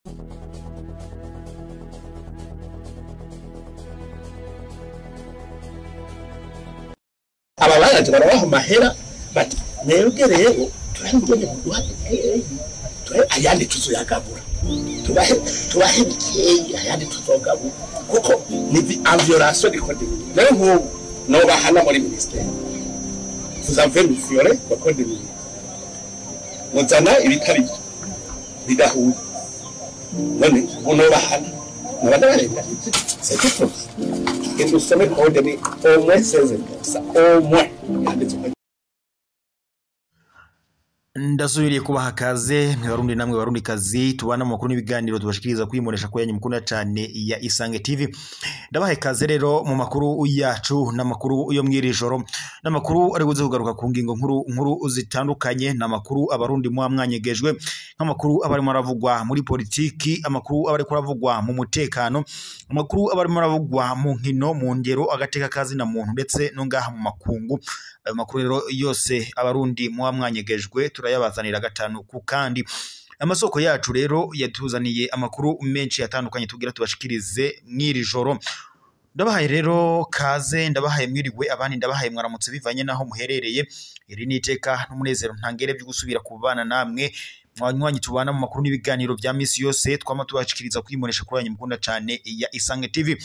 Aba baraje barabaha amahera bati mwebwe rero turabigene muduha tuhe ayandi tuzoyagabura, tubahe bikeyi ayandi tuzogabura, kuko ni en violation du code minier. Rero nk'ubu nobahana muri ministère, vous avez violé le code minier, muzana ibitari bidahuye, none ubu nobahana noba ndabarenganije? C'est tout. Genda usome code, ni au moins 16%, au moins yanditse uko. Ndasubiriye kubaha kaze mwe Barundi namwe Barundi kazi tubana mu makuru n'ibiganiro tubashikiriza kwimonesha ko yanyu mukunda cyane ya Isange TV. Ndabahe kaze rero mu makuru yacu n'amakuru yo mw'iri joro, n'amakuru ari buze kugaruka ku ngingo nkuru nkuru zitandukanye, n'amakuru Abarundi mwa mwanyegejwe, nk'amakuru aba arimo aravugwa muri politiki, amakuru aba ariko aravugwa mu mutekano, amakuru aba arimo aravugwa mu nkino, mu ngero, agateka kazi na muntu, ndetse no ngaha mu makungu. Ayo makuru rero yose Abarundi mwa mwanyegejwe turayabazanira gatanu ku kandi. Amasoko yacu rero yatuzaniye amakuru menshi atandukanye tugira tubashikirize mw'iri joro. Ndabahaye rero kaze, ndabahaye mwiriwe, abandi ndabahaye mwaramutse bivanye naho muherereye. Iri ni iteka n'umunezero ntangere byo gusubira kubana namwe mwanywanyi tubana mu makuru n'ibiganiro vya misi yose twama tubashikiriza kwimonesha kuri yanyu mukunda cyane ya Isange TV.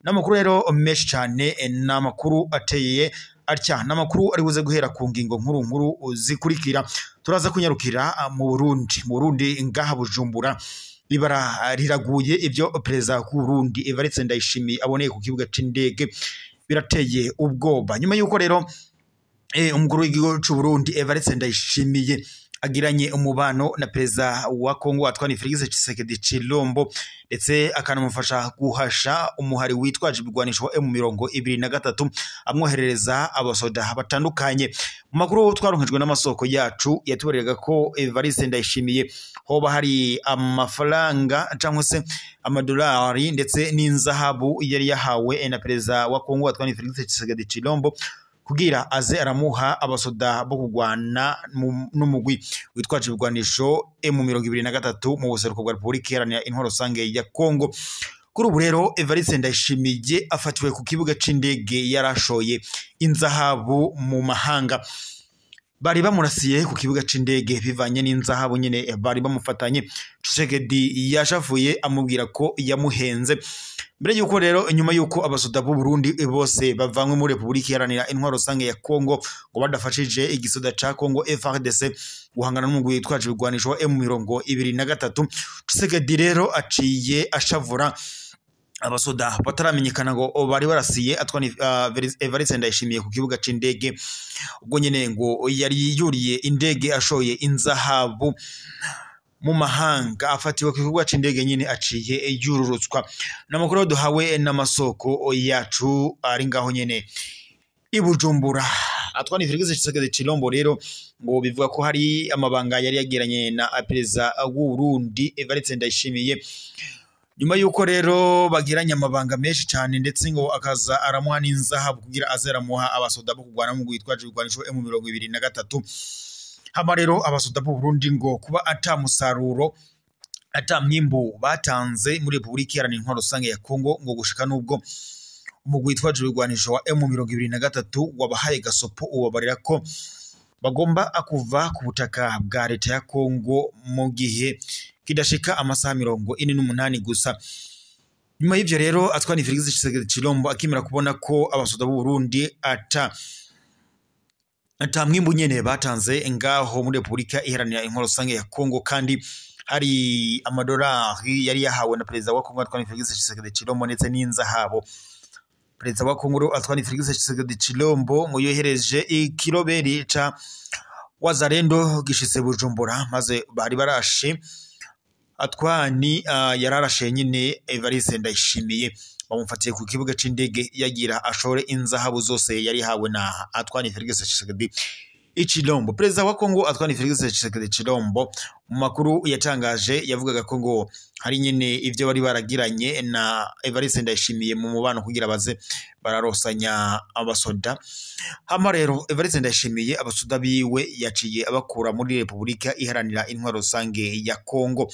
N'amakuru rero menshi cyane, n'amakuru ateye atya, n'amakuru ari buze guhera ku ngingo nkuru nkuru zikurikira. Turaza kunyarukira mu Burundi, mu Burundi ngaha Bujumbura ibara riraguye. Ibyo perezida w'u Burundi Evariste Ndayishimiye aboneye ku kibuga c'indege birateye ubwoba. Nyuma yuko rero umukuru w'igihugu c'u Burundi Evariste Ndayishimiye agiranye umubano na perezida wa Kongo Antoine Felix Tshisekedi Tshilombo, ndetse akanamufasha guhasha umuhari witwaje ibigwanisho wa M23, amwoherereza abasoda batandukanye. Mu makuru twaronkejwe n'amasoko yacu yatubariraga ko Evariste Ndayishimiye hoba hari amafaranga cyangwa se amadolari ndetse n'inzahabu yari yahawe na perezida wa Kongo Antoine Felix Tshisekedi Tshilombo kugira aze aramuha abasoda bo kugwana n'umugwi witwaje ibigwanisho M23 mu buseruko bwa Repubulika Iharanira Intwaro Rusange ya Kongo. Kuri ubu rero Evariste Ndayishimiye afatiwe ku kibuga c'indege yarashoye inzahabu mu mahanga. Bari bamurasiye ku kibuga c'indege bivanye n'inzahabu nyene bari bamufatanye. Tshisekedi yashavuye amubwira ko yamuhenze. Mbere yuko rero inyuma yuko abasoda b'u Burundi bose bavanywe muri Repubulika Iharanira Intwaro Rusange ya Kongo ngo badafashije igisoda ca Kongo FARDC guhangana n'umugwi witwaje ibigwanisho wa M23, Tshisekedi rero aciye ashavura abasoda bataramenyekana ngo bari barasiye Antoine Evariste Ndayishimiye ku kibuga c'indege, ubwo nyene ngo yari yuriye indege ashoye inzahabu mu mahanga, afatiwe ku kibuga c'indege nyine aciye yururutswa. N'amakuru duhawe n'amasoko yacu ari ngaho nyene i Bujumbura. Antoine Felix Tshisekedi Tshilombo rero ngo bivuga ko hari amabanga yari yagiranye na perezida w'u Burundi Evariste Ndayishimiye, nyuma yuko rero bagiranye amabanga menshi cyane, ndetse ngo akaza aramuha n'inzahabu kugira aze aramuha abasoda bo kugwana mu gwitwaje ibigwanisho M23. Hama rero abasoda b'u Burundi ngo kuba ata musaruro ata mwimbu batanze muri Repubulika Iharanira Intwaro Rusange ya Kongo, ngo gushika nubwo umugwi witwaje ibigwanisho wa M23 wabahaye gasopo ubabarira ko bagomba kuva ku butaka bwa leta ya Kongo mu gihe kidashika amasaha 48 gusa. Nyuma y'ivyo rero Antoine Felix Tshisekedi Tshilombo akimara kubona ko abasoda b'u Burundi ata mwimbu nyene batanze ngaho muri Repubulika Iharanira Intwaro Rusange ya Kongo, kandi hari amadolari yari yahawe na perezida wa Kongo Antoine Felix Tshisekedi Tshilombo ndetse n'inzahabo, perezida wa Kongo Antoine Felix Tshisekedi Tshilombo ngo yohereje ikiroberi ca Wazalendo gishitse Bujumbura, maze bari barashe Antoine yararashe nyine Evariste Ndayishimiye, bamufatiye ku kibuga c'indege yagira ashore inzahabu zose yari hawe na Antoine Felix Tshisekedi Tshilombo. Perezida wa Kongo Antoine Felix Tshisekedi Tshilombo mu makuru yatangaje yavugaga ko ngo hari nyine ivyo bari baragiranye na Evariste Ndayishimiye mu mubano kugira baze bararosanya abasoda. Hama rero Evariste Ndayishimiye abasoda biwe yaciye abakura muri Repubulika Iharanira Intwaro Rusange ya Kongo.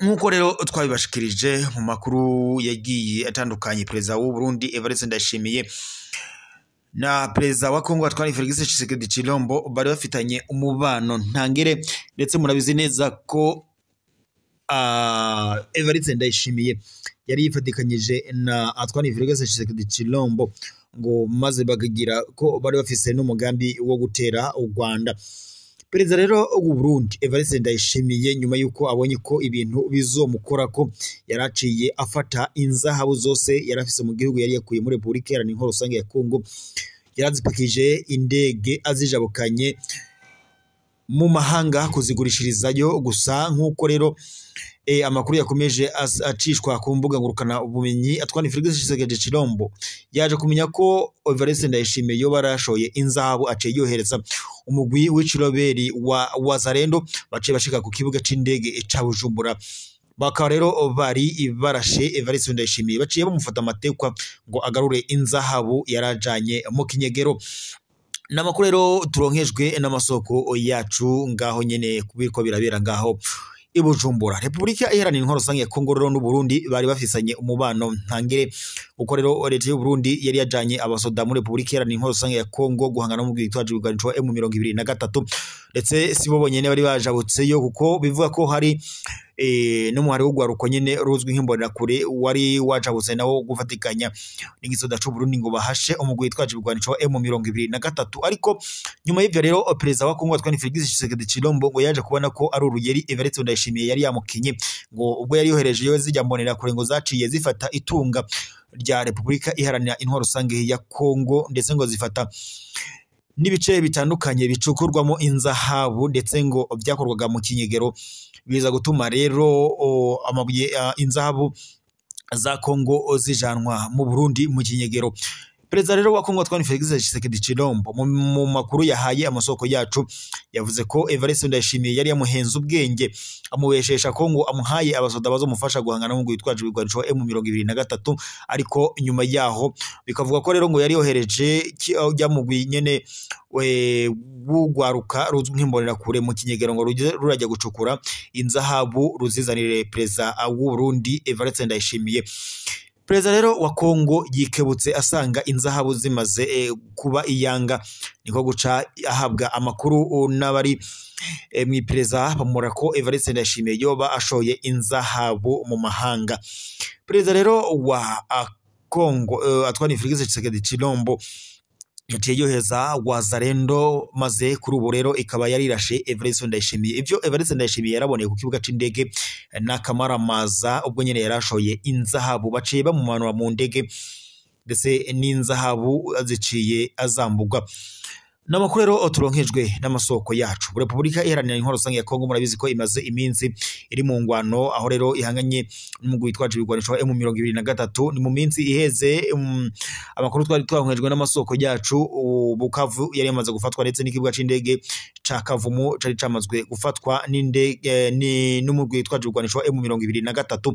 Nkuko rero twabibashikirije mu makuru yagiye atandukanye, perezida w'u Burundi Evariste Ndayishimiye na perezida wa Kongo Antoine Felix Tshisekedi Tshilombo bari bafitanye umubano ntangere, ndetse murabizi neza ko Evariste Ndayishimiye yari yifatikanyije na Antoine Felix Tshisekedi Tshilombo, ngo maze bakagira ko bari bafise n'umugambi wo gutera u Rwanda. Perezida rero w'u Burundi Evariste Ndayishimiye, nyuma yuko abonye ko ibintu bizomukora, ko yaraciye afata inzahabu zose yarafise mu gihugu yari yakuye muri Republika Iharanira Intwaro Rusange ya Kongo, yarazipakije indege azijabukanye mu mahanga kuzigurishirizayo. Gusa nk'uko rero amakuru yakomeje acishwa ku mbuga ngurukana ubumenyi, Antoine Felix Tshisekedi Tshilombo yaje kumenya ko Evariste Ndayishimiye yoba yarashoye inzahabu, aciye yohereza umugwi w'iciroberi wa Wazalendo, baciye bashika ku kibuga c'indege ca Bujumbura. Bakaba rero bari barashe Evariste Ndayishimiye, baciye bamufata amatekwa ngo agarure inzahabu yarajanye mu kinyegero. N'amakuru rero turonkejwe n'amasoko yacu ngaho nyene kubiriko birabera ngaho i Bujumbura. Republika Iharanira Intwaro Rusange ya Kongo rero n'u Burundi bari bafisanye umubano ntangere, uko rero leta y'u Burundi yari yajanye abasoda muri Republika Iharanira Intwaro Rusange ya Kongo guhangana n'umugwi witwaje ibigwanisho wa M23, ndetse si bo bonyene bari bajabutseyo, kuko bivuga ko hari n'umuhari w'ugwaruko nyene ruzwi nk'imbonerakure wari wajabutse nawo gufatikanya n'igisoda c'u Burundi ngo bahashe umugwi witwaje ibigwanisho wa M23. Ariko nyuma y'ivyo rero perezida wa Kongo Antoine Felix Tshisekedi Tshilombo ngo yaje kubona ko ari urugeri Evariste Ndayishimiye yari yamukinye, ngo ubwo yari yohereje yo zijya mbonerakure ngo zaciye zifata itunga rya Republika Iharanira Intwaro Rusange ya Kongo, ndetse ngo zifata n'ibice bitandukanye bicukurwamo inzahabu, ndetse ngo byakorwaga mu kinyegero, biza gutuma rero amabuye inzahabu za Kongo zijanwa mu Burundi mu kinyegero. Perezida rero wa Kongo Antoine Felix Tshisekedi Tshilombo mu makuru yahaye amasoko yacu yavuze ko Evariste Ndayishimiye yari yamuhenze ubwenge, amubeshesha ko ngo amuhaye abasoda bazomufasha guhangana n'umugwi witwaje ibigwanisho wa M23. Ariko nyuma yaho bikavuga ko rero ngo yari yohereje ujya mugwi nyene w'ugwaruka ruzwi nk'imbonerakure mu kinyegero ngo rurajya gucukura inzahabu ruzizanire perezida w'u Burundi Evariste Ndayishimiye. Perezida rero wa Kongo yikebutse asanga inzahabu zimaze kuba iyanga, niko guca ahabwa amakuru n'abari mw'iperereza bamura ko Evariste Ndayishimiye yoba ashoye inzahabu mu mahanga. Perezida rero wa Kongo Antoine Felix Tshisekedi Tshilombo yaciye yoheza Wazalendo, maze kuri ubu rero ikaba yarirashe Evariste Ndayishimiye. Ivyo Evariste Ndayishimiye yaraboneye ku kibuga c'indege n'akamaramaza ubwo nyene yarashoye inzahabu, baciye bamumanura mu ndege ndetse n'inzahabu ziciye azambugwa. N'amakuru rero turonkejwe n'amasoko yacu. Republika Iharanira Intwaro Rusange ya Kongo murabizi ko imaze iminsi iri mu ngwano, aho rero ihanganye n'umugwi witwaje ibigwanisho wa M23. Ni mu minsi iheze amakuru twari twaronkejwe n'amasoko yacu, Bukavu yari yamaze gufatwa, ndetse n'ikibuga c'indege ca Kavumu cari camazwe gufatwa n'indege n'umugwi witwaje ibigwanisho wa M23.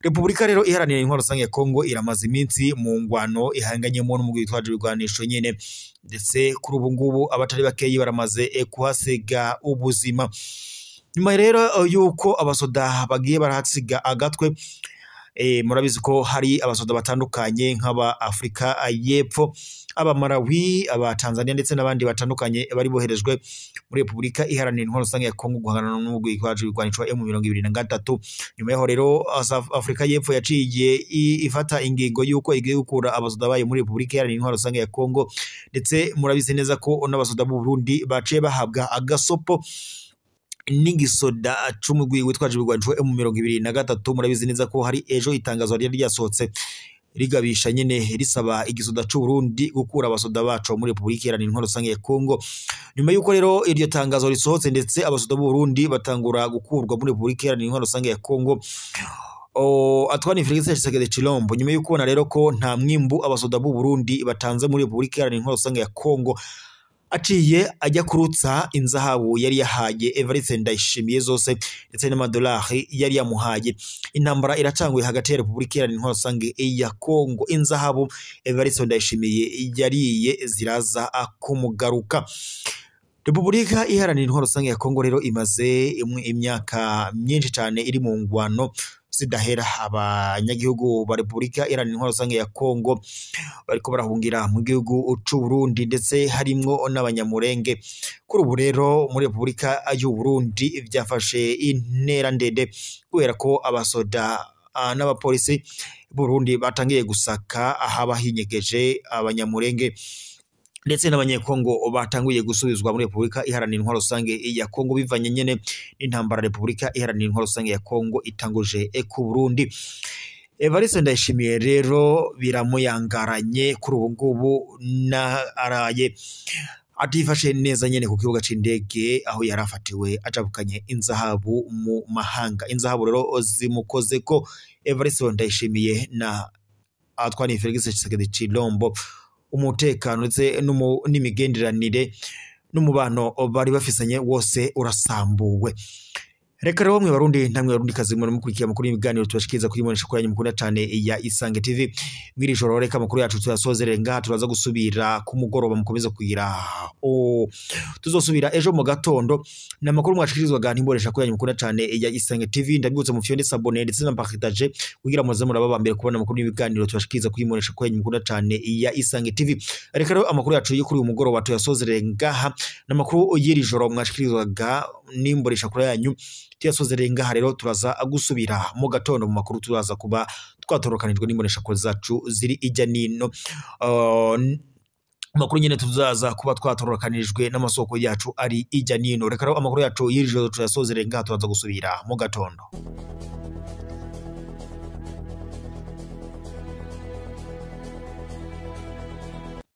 Republika rero Iharanira Intwaro Rusange ya Kongo iramaze iminsi mu ngwano ihanganyemo n'umugwi witwaje ibigwanisho nyene, ndetse kuri ubu ngubu abatari bakeyi baramaze kuhasiga ubuzima. Nyuma rero yuko abasoda bagiye barahasiga agatwe, murabizi ko hari abasoda batandukanye nk'aba Afrika y'Epfo, aba Malawi, aba Tanzania ndetse n'abandi batandukanye bari boherejwe muri Republika Iharanira Intwaro Rusange ya Kongo guhangana n'umugwi witwaje ibigwanisho wa M23. Nyuma yaho rero Afrika y'Epfo yaciye ifata ingingo yuko igiye gukura abasoda bayo muri Republika Iharanira Intwaro Rusange ya Kongo, ndetse murabizi neza ko n'abasoda b'u Burundi baciye bahabwa agasopo n'igisoda c'umugwi witwaje ibigwanisho M23. Murabizi neza ko hari ejo itangazo ryari ryasohotse rigabisha nyene risaba igisoda c'u Burundi gukura abasoda baco muri Republika Iharanira Intwaro Rusange ya Kongo. Nyuma yuko rero iryo tangazo risohotse, ndetse abasoda b'u Burundi batangura gukurwa muri Republika Iharanira Intwaro Rusange ya Kongo, Antoine Felix Tshisekedi Tshilombo nyuma yuko ubona rero ko nta mwimbu abasoda b'u Burundi batanze muri Republika Iharanira Intwaro Rusange ya Kongo, aciye ajya kurutsa inzahabu yari yahaye Evariste Ndayishimiye zose ndetse n'amadolari yari yamuhaye. Intambara iracanguye hagati ya Republika Iharanira Intwaro Rusange ya Kongo. Inzahabu Evariste Ndayishimiye yariye ziraza kumugaruka. Repubulika Iharanira Intwaro Rusange ya Kongo rero imaze imyaka myinshi cyane iri mu ngwano zidahera. Abanyagihugu ba Repubulika Iharanira Intwaro Rusange ya Kongo bariko barahungira mu gihugu c'u Burundi, ndetse harimwo n'abanyamurenge. Kuri ubu rero muri Repubulika y'u Burundi byafashe intera ndende, kubera ko abasoda n'abapolisi Burundi batangiye gusaka ahaba hinyegeje abanyamurenge, ndetse n'abanyekongo batanguye gusubizwa muri Repubulika Iharanira Intwaro Rusange ya Kongo, bivanye nyene n'intambara Repubulika Iharanira Intwaro Rusange ya Kongo itanguje ku Burundi. Evariste Ndayishimiye rero biramuyangaranye kuri ubu ngubu, na araye atifashe neza nyene ku kibuga c'indege aho yarafatiwe acabukanye inzahabu mu mahanga. Inzahabu rero zimukoze ko Evariste Ndayishimiye na Antoine Felix Tshisekedi Tshilombo, umutekano ndetse n'imigenderanire n'umubano bari bafisanye wose urasambuwe. Reka rero mwe Barundi namwe Barundi kazi mwe mukurikiye amakuru y'ibiganiro tubashikiriza kuri Imbonesha Kure yanyu mukunda cyane ya Isange TV. Mw'iri joro reka amakuru yacu tuyasozere ngaha, turaza gusubira ku mugoroba, mukomeze kugira tuzosubira ejo mu gatondo. Ni amakuru mwashikirizwaga n'Imbonesha Kure yanyu mukunda cyane ya Isange TV. Ndabibutsa mufyonde s'abonner ndetse na partage kugira muze muraba mbere kubona amakuru y'ibiganiro tubashikiriza kuri Imbonesha Kure yanyu mukunda cyane ya Isange TV. Reka rero amakuru yacu yo kuri uyu mugoroba tuyasozere ngaha, n'amakuru y'iri joro mwashikirizwaga n'Imbonesha Kure yanyu tuyasozereye ngaha. Rero turaza gusubira mu gatondo mu makuru turaza kuba twatorokanijwe n'imbonesha kure zacu ziri ijya nino. Amakuru nyene tuzaza kuba twatorokanijwe n'amasoko yacu ari ijya nino. Reka rero amakuru yacu y'iri joro tuyasozereye ngaha, turaza gusubira mu gatondo.